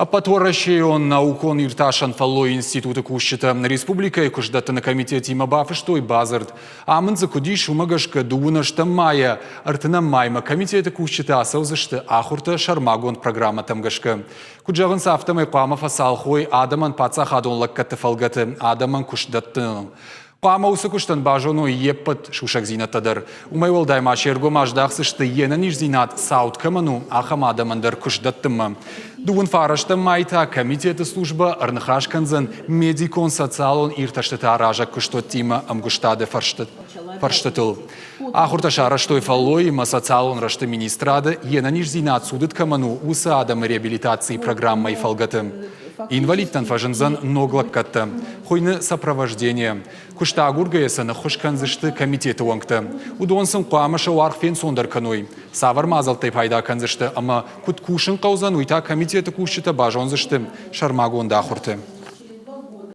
Ӕппӕтуӕрӕсейон наукон-иртасӕн фӕллойы институты кусджытӕ республикӕйы куыстдӕттыны комитетимӕ бафыстой бадзырд. Амынд дзы куыд ис, уымӕ гӕсгӕ дыууын ӕстӕм майӕ ӕртынӕм маймӕ комитеты кусджытӕ ацӕудзысты ахуыртӕ сӕрмагонд программӕтӕм гӕсгӕ. Куыд зӕгъынц, афтӕмӕй хъуамӕ фӕцалх уой адӕмӕн паддзахадон лӕггӕдты фӕлгӕты адӕмӕн куыст дӕттыныл. Хъуамӕ уыцы куыстӕн базоной йе ппӕт сусӕгдзинӕдтӕ дӕр. Уымӕй уӕлдай ма се ргом аздахдзысты, йе нӕниздзинад цауд кӕмӕн у, ахӕм адӕмӕн дӕр куыст дӕттынмӕ. Дыууын фарӕстӕм мӕй та комитеты службӕ ӕрныхас кӕндзӕн медикон-социалон иртӕстытӕ аразӕг куыстуӕттимӕ ӕмгуыстады фӕрстытыл. Ахуыртӕ сарӕзтой фӕллойимӕ социалон рӕзты министрады, йе нӕниздзинад цудыд кӕмӕн у, уыцы адӕмы реабилитацийы программӕйы фӕлгӕты. Инвалидтӕн фӕзындзӕн ног лӕггӕдтӕ. Хуыйны сопровождение. Куыст агургӕйӕ сӕ ныххуыс кӕндзысты комитеты уӕнгтӕ. Уыдон сын хъуамӕ сӕ уаргъ фенцондӕр кӕной. Цавӕр мадзӕлттӕй пайда кӕндзысты ӕмӕ куыд кусын хъӕудзӕн, уый та комитеты кусджытӕ базондзысты сӕрмагонд ахуырты.